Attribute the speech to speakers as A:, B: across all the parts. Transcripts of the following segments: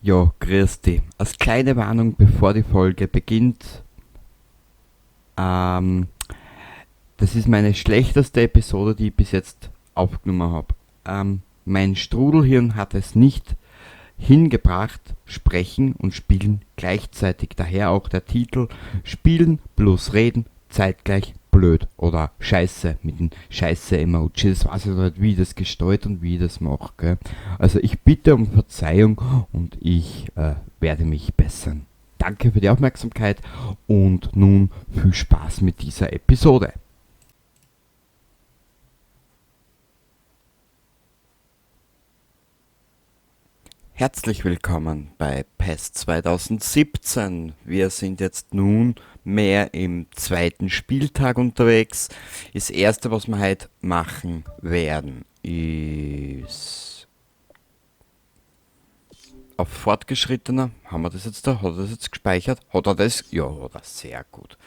A: Ja, grüß dich. Als kleine Warnung, bevor die Folge beginnt. Das ist meine schlechteste Episode, die ich bis jetzt aufgenommen hab. Mein Strudelhirn hat es nicht hingebracht, Sprechen und Spielen gleichzeitig. Daher auch der Titel Spielen plus Reden zeitgleich blöd oder Scheiße mit dem Scheiße-Emoji. Das weiß ich noch nicht, wie ich das gesteuert und wie ich das mache. Gell? Also ich bitte um Verzeihung und ich werde mich bessern. Danke für die Aufmerksamkeit und nun viel Spaß mit dieser Episode. Herzlich willkommen bei PES 2017. Wir sind jetzt nun mehr im zweiten Spieltag unterwegs. Das erste, was wir heute machen werden, ist auf fortgeschrittener. Haben wir das jetzt da? Hat er das jetzt gespeichert? Hat er das? Ja, hat er. Sehr gut.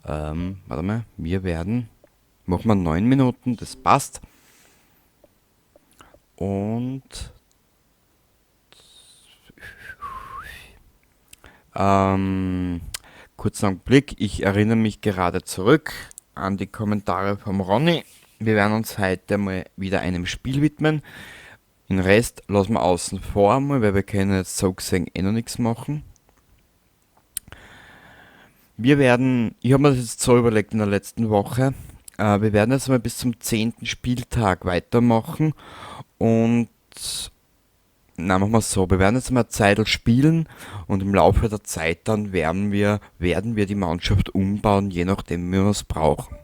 A: Warte mal, wir werden, machen wir 9 Minuten, das passt. Und kurzen Augenblick, ich erinnere mich gerade zurück an die Kommentare vom Ronny. Wir werden uns heute mal wieder einem Spiel widmen. Den Rest lassen wir außen vor mal, weil wir können jetzt so gesehen eh noch nichts machen. Ich habe mir das jetzt so überlegt in der letzten Woche, wir werden jetzt mal bis zum 10. Spieltag weitermachen und na, machen wir so, wir werden jetzt mal eine Zeit spielen und im Laufe der Zeit dann werden wir die Mannschaft umbauen, je nachdem wie wir es brauchen.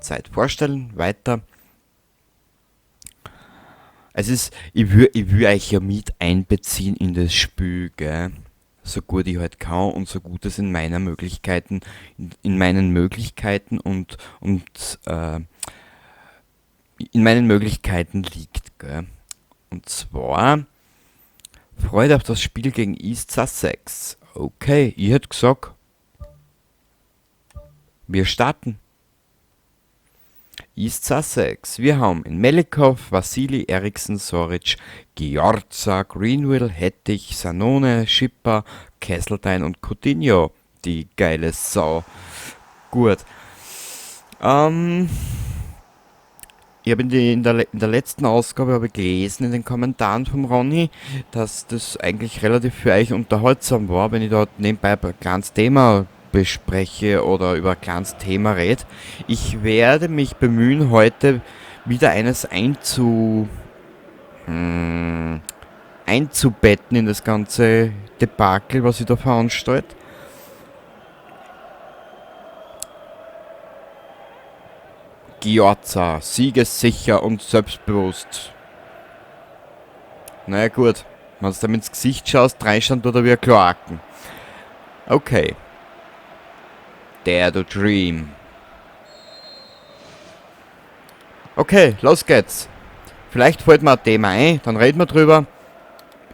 A: Zeit vorstellen, weiter. Ich will euch ja mit einbeziehen in das Spiel, gell? So gut ich halt kann und so gut es in meiner Möglichkeiten, in, in meinen Möglichkeiten und, und in meinen Möglichkeiten liegt, gell? Und zwar Freude auf das Spiel gegen East Sussex. Okay, ich hätte gesagt, wir starten. East Sussex. Wir haben in Melikov, Vasili, Eriksen, Soric, Giorza, Greenville, Hettich, Sanone, Schipper, Kesseltein und Coutinho. Die geile Sau. Gut. Ich habe in der letzten Ausgabe hab ich gelesen in den Kommentaren vom Ronny, dass das eigentlich relativ für euch unterhaltsam war, wenn ich da nebenbei ein kleines Thema bespreche oder über ein kleines Thema red. Ich werde mich bemühen, heute wieder eines einzubetten in das ganze Debakel, was ich da veranstalte. Giorza, siegessicher und selbstbewusst. Naja gut, wenn du dem ins Gesicht schaust, reinschauen tut er wie ein Kloaken. Okay. Dare to dream. Okay, los geht's. Vielleicht fällt mir ein Thema ein, dann reden wir drüber.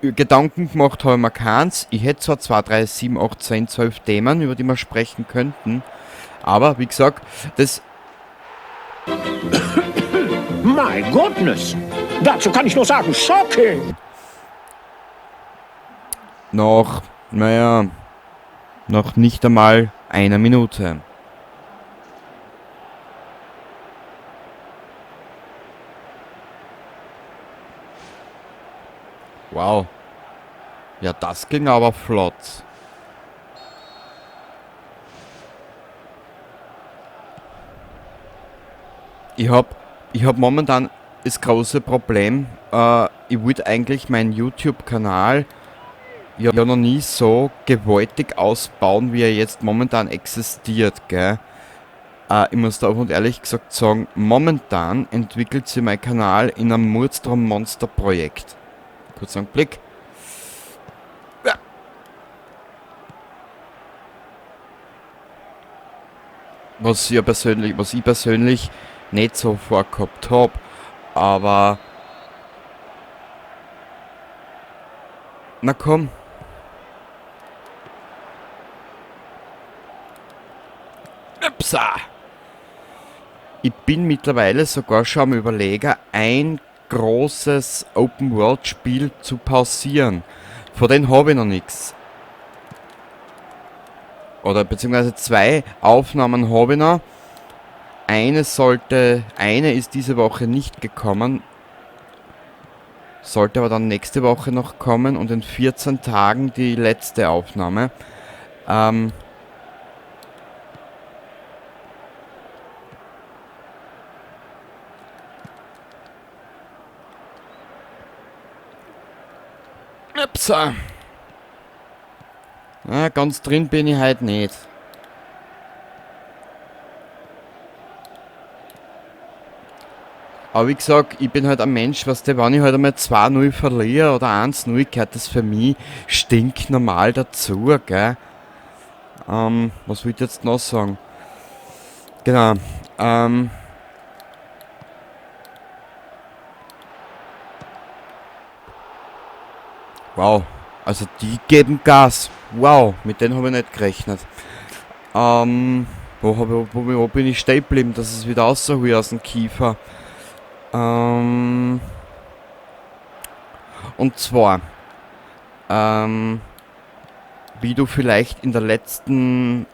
A: Gedanken gemacht habe ich mir keins. Ich hätte zwar 2, 3, 7, 8, 10, 12 Themen, über die wir sprechen könnten. Aber, wie gesagt, das...
B: My goodness! Dazu kann ich nur sagen, shocking!
A: Noch, naja, noch nicht einmal einer Minute. Wow. Ja, das ging aber flott. Ich hab momentan das große Problem, ich wollte eigentlich meinen YouTube-Kanal ja noch nie so gewaltig ausbauen, wie er jetzt momentan existiert, gell? Ich muss da offen und ehrlich gesagt sagen, momentan entwickelt sich mein Kanal in einem Murdstrom-Monster-Projekt. Kurz einen Blick. Ja. Was ich ja persönlich, was ich persönlich nicht so vorgehabt hab, aber na komm. Upsa. Ich bin mittlerweile sogar schon am Überlegen, ein großes Open-World-Spiel zu pausieren. Von denen habe ich noch nichts. Oder beziehungsweise 2 Aufnahmen habe ich noch. Eine ist diese Woche nicht gekommen. Sollte aber dann nächste Woche noch kommen und in 14 Tagen die letzte Aufnahme. Upsa. Na, ganz drin bin ich halt nicht. Aber wie gesagt, ich bin halt ein Mensch, weißt du, wenn ich halt einmal 2-0 verliere oder 1-0, gehört das für mich stinknormal dazu, gell? Was will ich jetzt noch sagen? Genau, wow, also die geben Gas. Wow, mit denen habe ich nicht gerechnet. Wo bin ich stehen geblieben, dass es wieder raushol aus dem Kiefer? Und zwar, wie du vielleicht in der letzten,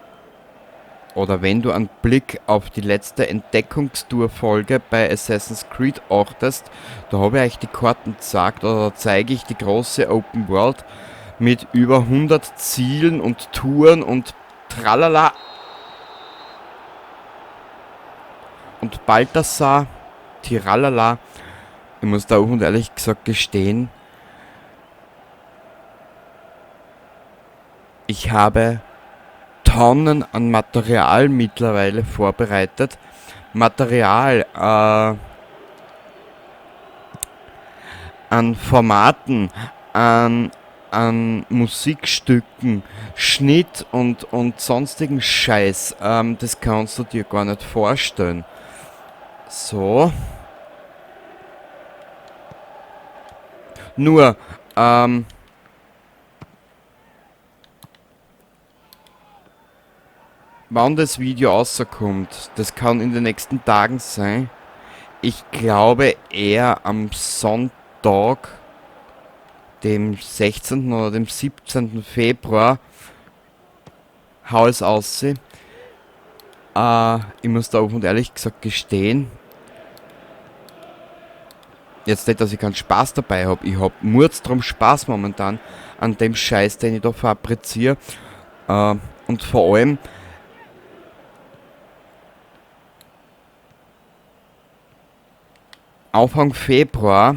A: oder wenn du einen Blick auf die letzte Entdeckungstour-Folge bei Assassin's Creed achtest, da habe ich euch die Karten gezeigt, oder da zeige ich die große Open World mit über 100 Zielen und Touren und tralala. Und Balthasar, Tiralala. Ich muss da auch und ehrlich gesagt gestehen, ich habe Tonnen an Material mittlerweile vorbereitet. Material an Formaten, an Musikstücken, Schnitt und sonstigen Scheiß. Das kannst du dir gar nicht vorstellen. So. Nur, wann das Video rauskommt, das kann in den nächsten Tagen sein. Ich glaube eher am Sonntag, dem 16. oder dem 17. Februar, hau es aus. Ich muss da offen und ehrlich gesagt gestehen, jetzt nicht, dass ich keinen Spaß dabei hab, ich hab Murz drum Spaß momentan an dem Scheiß, den ich da fabriziere. Und vor allem, Anfang Februar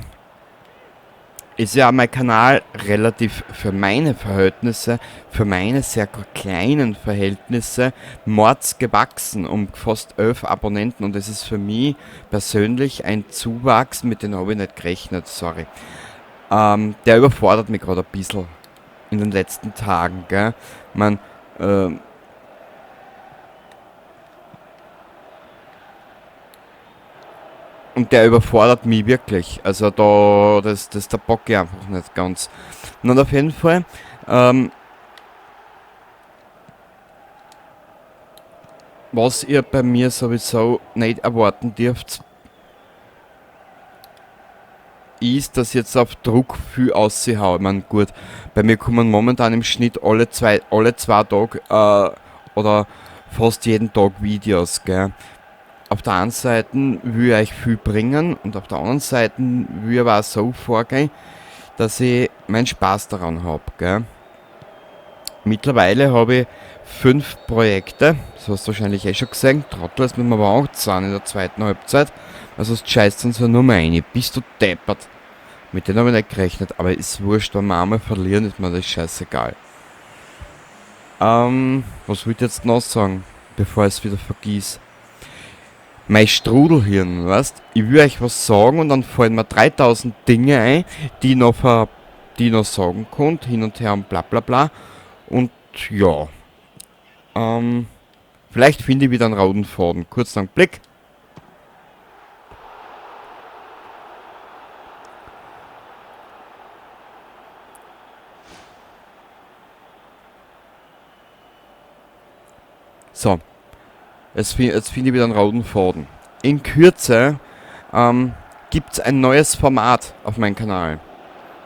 A: ist ja mein Kanal relativ für meine Verhältnisse, für meine sehr kleinen Verhältnisse, mords gewachsen um fast 11 Abonnenten, und das ist für mich persönlich ein Zuwachs, mit dem habe ich nicht gerechnet, sorry. Der überfordert mich gerade ein bisschen in den letzten Tagen, gell? Ich mein und der überfordert mich wirklich. Also da, das, das, da bock ich einfach nicht ganz. Und auf jeden Fall, was ihr bei mir sowieso nicht erwarten dürft, ist, dass ich jetzt auf Druck viel raushaue. Ich mein, gut, bei mir kommen momentan im Schnitt alle zwei Tage oder fast jeden Tag Videos, gell. Auf der einen Seite will ich euch viel bringen und auf der anderen Seite will ich aber auch so vorgehen, dass ich meinen Spaß daran hab, gell. Mittlerweile habe ich 5 Projekte, das hast du wahrscheinlich eh schon gesehen. Trottel, das müssen wir aber auch zahlen in der zweiten Halbzeit, weil sonst scheißt uns ja nur mehr rein. Bist du deppert? Mit denen habe ich nicht gerechnet, aber ist wurscht, wenn wir einmal verlieren, ist mir das scheißegal. Was wollte ich jetzt noch sagen, bevor ich es wieder vergiss? Mein Strudelhirn, weißt? Ich will euch was sagen und dann fallen mir 3000 Dinge ein, die ich noch sagen konnte, hin und her und bla bla bla. Und ja. Vielleicht finde ich wieder einen roten Faden. Kurz einen Blick. So. Jetzt finde ich wieder einen roten Faden. In Kürze gibt's ein neues Format auf meinem Kanal.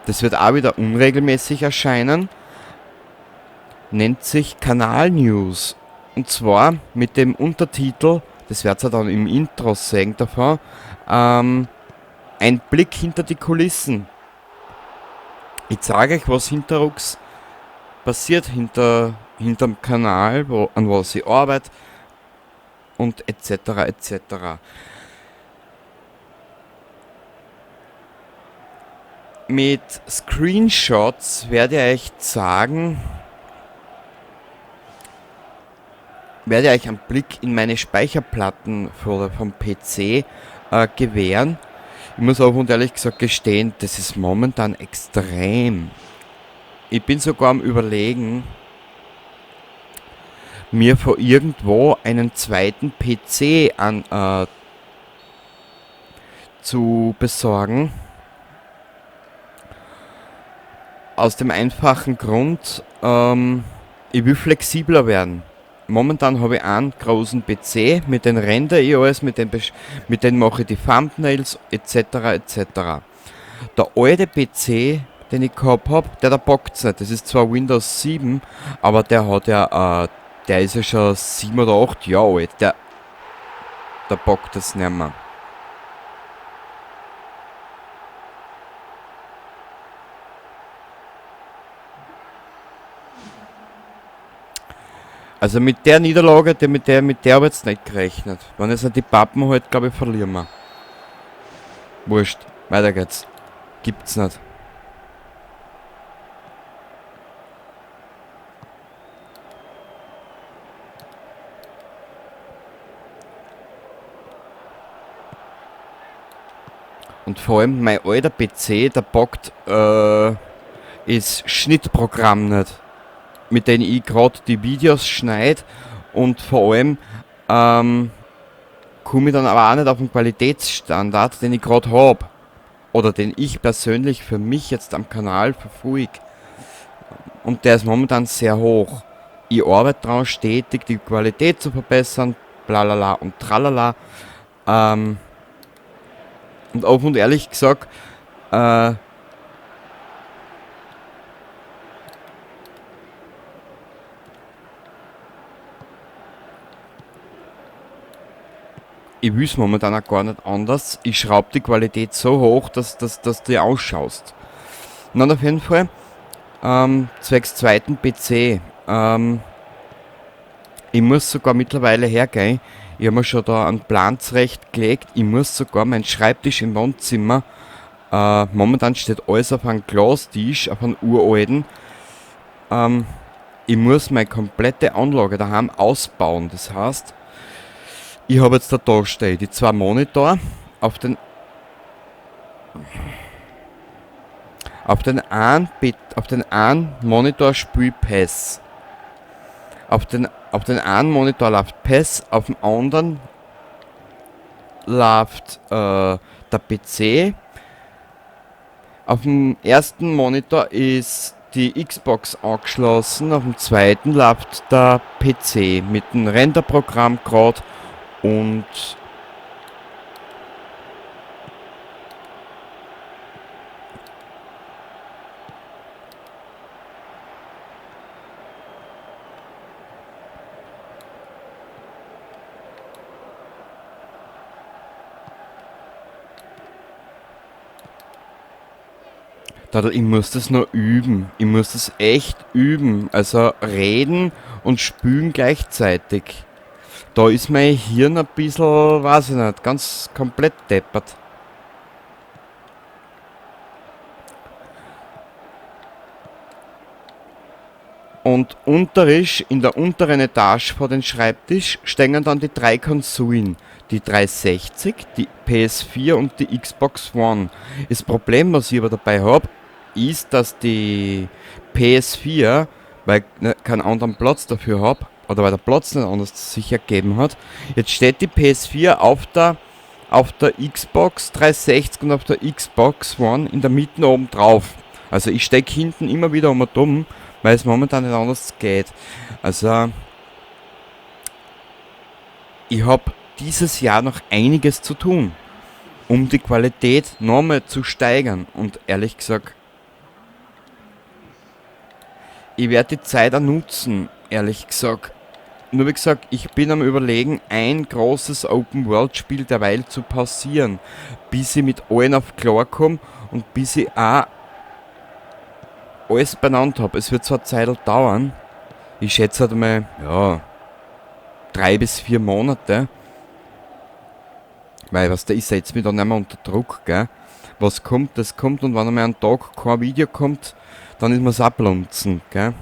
A: Das wird auch wieder unregelmäßig erscheinen. Nennt sich Kanal News. Und zwar mit dem Untertitel, das werdet ihr dann im Intro sehen davon, ein Blick hinter die Kulissen. Ich zeige euch, was hinterrücks passiert hinterm Kanal, an was ich arbeite und et cetera, et cetera. Mit Screenshots werde ich euch zeigen, werde ich euch einen Blick in meine Speicherplatten vom PC gewähren. Ich muss auch und ehrlich gesagt gestehen, das ist momentan extrem. Ich bin sogar am Überlegen, mir von irgendwo einen zweiten PC zu besorgen. Aus dem einfachen Grund, ich will flexibler werden. Momentan habe ich einen großen PC mit den Render I O S, mit den mache ich die Thumbnails et cetera et cetera. Der alte PC, den ich gehabt hab, der bockt's nicht. Das ist zwar Windows 7, aber der hat ja der ist ja schon 7 oder 8 Jahre alt. Der bockt das nicht mehr. Also mit der Niederlage, mit der hab ich jetzt nicht gerechnet. Wenn jetzt nicht die Pappen halt, glaub ich, verlieren wir. Wurscht, weiter geht's. Gibt's nicht. Und vor allem mein alter PC, der bockt ist Schnittprogramm nicht, mit dem ich grad die Videos schneid, und vor allem komme ich dann aber auch nicht auf den Qualitätsstandard, den ich grad hab. Oder den ich persönlich für mich jetzt am Kanal verfolg. Und der ist momentan sehr hoch. Ich arbeite dran stetig, die Qualität zu verbessern, blalala und tralala. Und offen und ehrlich gesagt, ich will's momentan auch gar nicht anders. Ich schraub die Qualität so hoch, dass du dir ausschaust. Na, auf jeden Fall, zwecks zweiten PC. Ich muss sogar mittlerweile hergehen. Ich hab mir schon da einen Plan zurechtgelegt. Ich muss sogar meinen Schreibtisch im Wohnzimmer, momentan steht alles auf einem Glastisch, auf einem uralten. Ich muss meine komplette Anlage daheim ausbauen. Das heißt, ich hab jetzt da stehen die zwei Monitor, auf den einen Monitor spiel ich PES. Auf den einen Monitor läuft PES, auf dem anderen läuft der PC. Auf dem ersten Monitor ist die Xbox angeschlossen, auf dem zweiten läuft der PC mit dem Renderprogramm grad und Tadl, ich muss das noch üben. Ich muss das echt üben. Also reden und spülen gleichzeitig. Da ist mein Hirn ein bisschen, weiß ich nicht, ganz komplett deppert. Und unterirdisch, in der unteren Etage vor dem Schreibtisch, stehen dann die drei Konsolen. Die 360, die PS4 und die Xbox One. Das Problem, was ich aber dabei hab, ist, dass die PS4, weil ich keinen anderen Platz dafür hab, oder weil der Platz nicht anders sich ergeben hat, jetzt steht die PS4 auf der Xbox 360 und auf der Xbox One in der Mitte oben drauf. Also ich steck hinten immer wieder um und um, weil es momentan nicht anders geht. Also ich hab dieses Jahr noch einiges zu tun, um die Qualität nochmal zu steigern. Und ehrlich gesagt, Ich werde die Zeit auch nutzen, ehrlich gesagt. Nur wie gesagt, ich bin am Überlegen, ein großes Open-World-Spiel derweil zu pausieren, bis ich mit allen auf klar komme und bis ich auch alles beieinander hab. Es wird zwar Zeit dauern, ich schätze halt mal, ja, 3 bis 4 Monate. Weil, was der, ich setz mich da nicht mehr unter Druck, gell? Was kommt, das kommt, und wenn einmal einen Tag kein Video kommt, dann ist mir's auch blunzen, gell?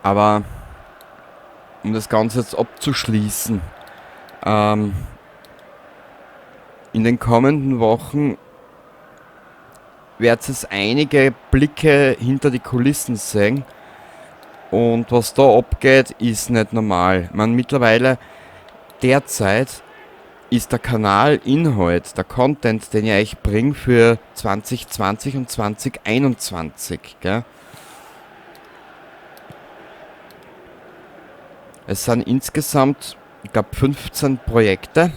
A: Aber um das Ganze jetzt abzuschließen, in den kommenden Wochen werdet ihr einige Blicke hinter die Kulissen sehen. Und was da abgeht, ist nicht normal. Ich meine, mittlerweile, derzeit, ist der Kanalinhalt, der Content, den ich euch bringe für 2020 und 2021, gell? Es sind insgesamt, ich glaub, 15 Projekte.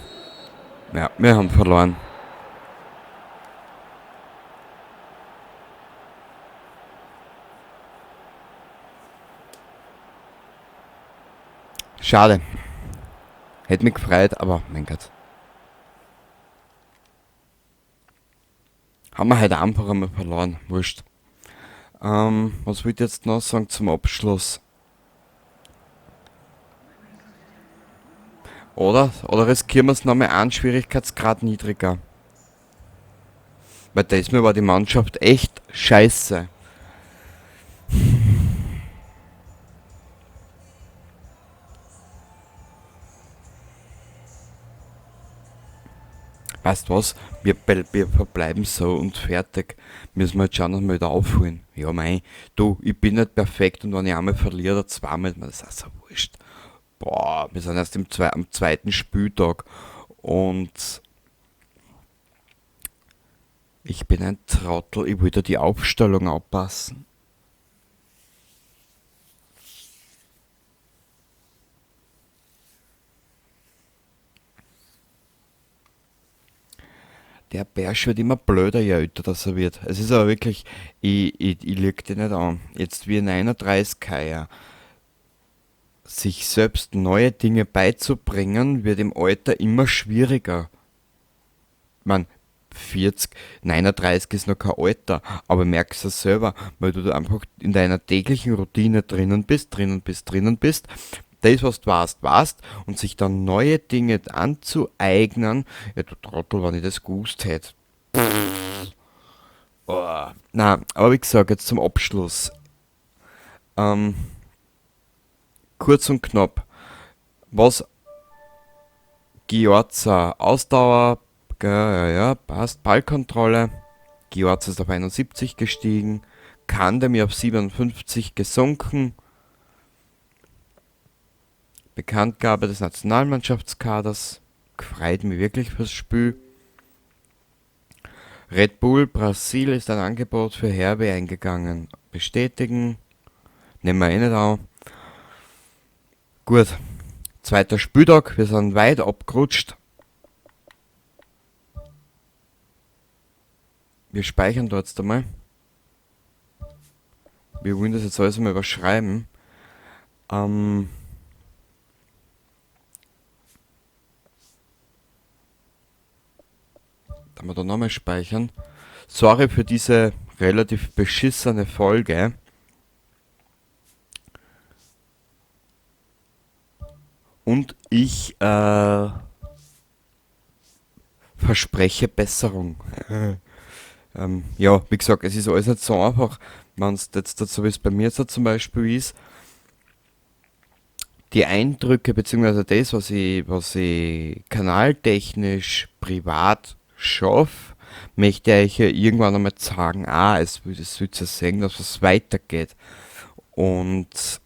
A: Ja, wir haben verloren. Schade. Hätte mich gefreut, aber mein Gott. Haben wir heute einfach einmal verloren. Wurscht. Was wollte ich jetzt noch sagen zum Abschluss? Oder? Oder riskieren wir's nochmal einen Schwierigkeitsgrad niedriger? Weil diesmal war die Mannschaft echt scheiße. Weißt was? Wir verbleiben so und fertig. Müssen wir jetzt schauen, dass wir wieder aufholen. Ja mei, du, ich bin nicht perfekt und wenn ich einmal verliere oder zweimal, das ist auch so wurscht. Boah, wir sind erst am zweiten Spieltag und ich bin ein Trottel, ich will da die Aufstellung anpassen. Der Bärsch wird immer blöder, je älter das er wird. Es ist aber wirklich, ich lüg dich nicht an. Jetzt wie 39 heuer. Sich selbst neue Dinge beizubringen, wird im Alter immer schwieriger. Ich mein, 40, 39 ist noch kein Alter, aber merkst es selber, weil du da einfach in deiner täglichen Routine drinnen bist, drinnen bist, drinnen bist. Das, was du weißt, weißt, und sich dann neue Dinge anzueignen, ja du Trottel, wenn ich das gewusst hätte. Oh. Na, aber wie gesagt, jetzt zum Abschluss. Kurz und knapp. Was Giorza, Ausdauer, gell, ja, ja, passt, Ballkontrolle. Giorza ist auf 71 gestiegen, Kandemir auf 57 gesunken. Bekanntgabe des Nationalmannschaftskaders, freut mich wirklich fürs Spiel. Red Bull Brasil ist ein Angebot für Herbe eingegangen. Bestätigen, nehmen wir eh nicht an. Gut, zweiter Spieltag, wir sind weit abgerutscht. Wir speichern da jetzt einmal. Wir wollen das jetzt alles einmal überschreiben. Dann wir da nochmal speichern. Sorry für diese relativ beschissene Folge. Und ich verspreche Besserung. Ja, wie gesagt, es ist alles nicht so einfach, wenn's jetzt so wie es bei mir jetzt zum Beispiel ist, die Eindrücke beziehungsweise das, was ich kanaltechnisch privat schaffe, möchte ich euch ja irgendwann einmal zeigen, es wird ja sehen, dass es weitergeht. Und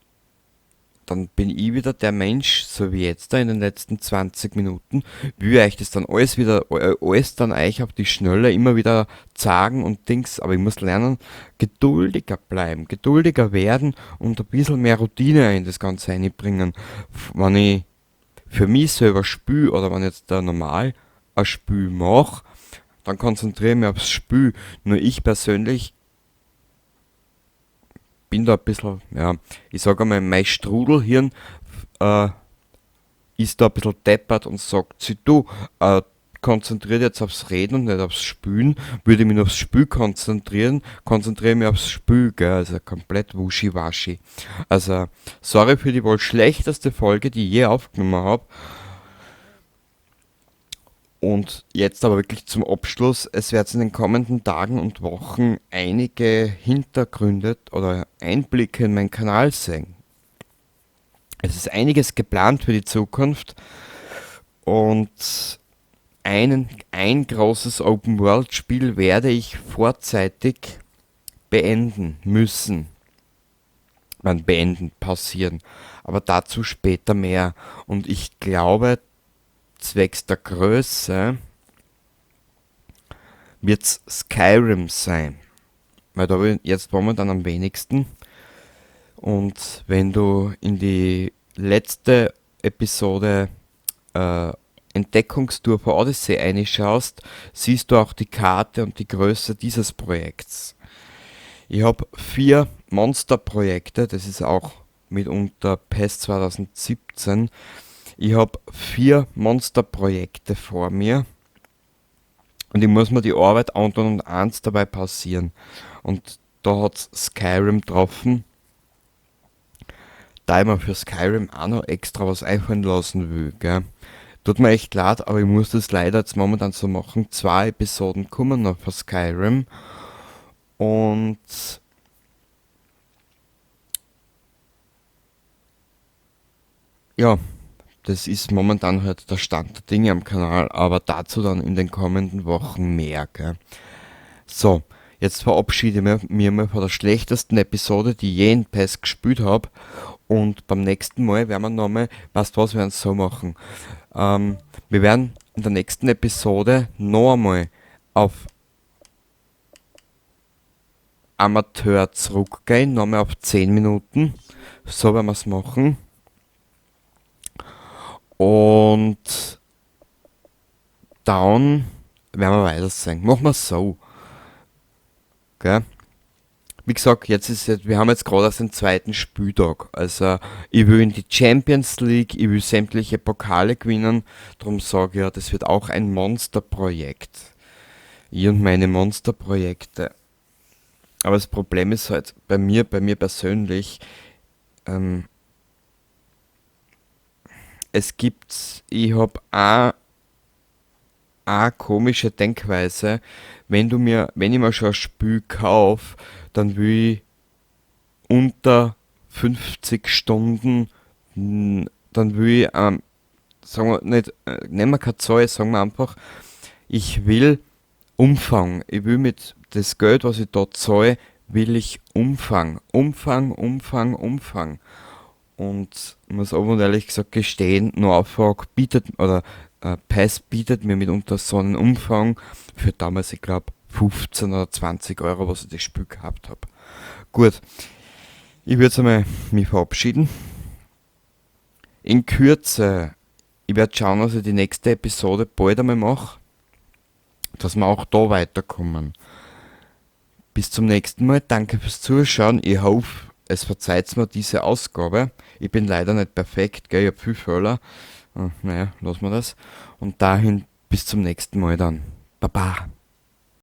A: dann bin ich wieder der Mensch, so wie jetzt da in den letzten 20 Minuten, will euch das dann alles wieder, alles dann euch auf die Schnelle immer wieder zeigen und Dings, aber ich muss lernen, geduldiger bleiben, geduldiger werden und ein bisschen mehr Routine in das Ganze reinbringen. Wenn ich für mich selber spiele oder wenn ich jetzt da normal ein Spiel mache, dann konzentriere ich mich aufs Spiel. Nur ich persönlich bin da ein bisschen, ja, ich sag einmal, mein Strudelhirn ist da ein bisschen deppert und sagt sich, du, konzentriert jetzt aufs Reden und nicht aufs Spülen. Würde ich mich nur aufs Spül konzentrieren, konzentriere ich mich aufs Spül, gell? Also komplett wuschi-waschi. Also, sorry für die wohl schlechteste Folge, die ich je aufgenommen hab. Und jetzt aber wirklich zum Abschluss, es wird in den kommenden Tagen und Wochen einige Hintergründe oder Einblicke in meinen Kanal sehen. Es ist einiges geplant für die Zukunft und ein großes Open-World-Spiel werde ich vorzeitig beenden müssen. Man beenden, passieren, aber dazu später mehr. Und ich glaube, zwecks der Größe wird's Skyrim sein. Weil da bin ich jetzt momentan am wenigsten. Und wenn du in die letzte Episode Entdeckungstour von Odyssey reinschaust, siehst du auch die Karte und die Größe dieses Projekts. Ich hab 4 Monsterprojekte, das ist auch mitunter PES 2017. Ich hab 4 Monsterprojekte vor mir und ich muss mir die Arbeit antun und eins dabei passieren. Und da hat's Skyrim getroffen. Da ich mir für Skyrim auch noch extra was einfallen lassen will, gell. Tut mir echt leid, aber ich muss das leider jetzt momentan so machen. 2 Episoden kommen noch für Skyrim. Und ja, das ist momentan halt der Stand der Dinge am Kanal, aber dazu dann in den kommenden Wochen mehr, gell. So, jetzt verabschiede ich mich mal von der schlechtesten Episode, die ich je in PES gespielt hab. Und beim nächsten Mal werden wir nochmal, weißt du was, wir werden es so machen. Wir werden in der nächsten Episode noch einmal auf Amateur zurückgehen, nochmal auf 10 Minuten. So werden wir's machen. Und dann werden wir weitersehen. Machen wir so. Gell? Wie gesagt, wir haben jetzt gerade erst den zweiten Spieltag. Also ich will in die Champions League, ich will sämtliche Pokale gewinnen. Darum sage ich ja, das wird auch ein Monsterprojekt. Ich und meine Monsterprojekte. Aber das Problem ist halt bei mir persönlich, es gibt, ich hab auch komische Denkweise, wenn ich mir schon ein Spiel kauf, dann will ich unter 50 Stunden, dann will ich, sagen wir nicht, nehmen wir keine Zahl, sagen wir einfach, ich will Umfang. Ich will mit das Geld, was ich da zahle, will ich Umfang. Umfang, Umfang, Umfang. Und ich muss offen und ehrlich gesagt gestehen, Norfolk bietet, oder PES bietet mir mitunter so einen Umfang für damals, ich glaub, 15 oder 20 Euro, was ich das Spiel gehabt hab. Gut, ich würd jetzt einmal mich verabschieden. In Kürze, ich werd schauen, dass ich die nächste Episode bald einmal mach, dass wir auch da weiterkommen. Bis zum nächsten Mal, danke fürs Zuschauen, ich hoffe, es verzeiht mir diese Ausgabe. Ich bin leider nicht perfekt, gell? Ich hab viel Fehler. Naja, lassen wir das. Und dahin bis zum nächsten Mal dann. Baba.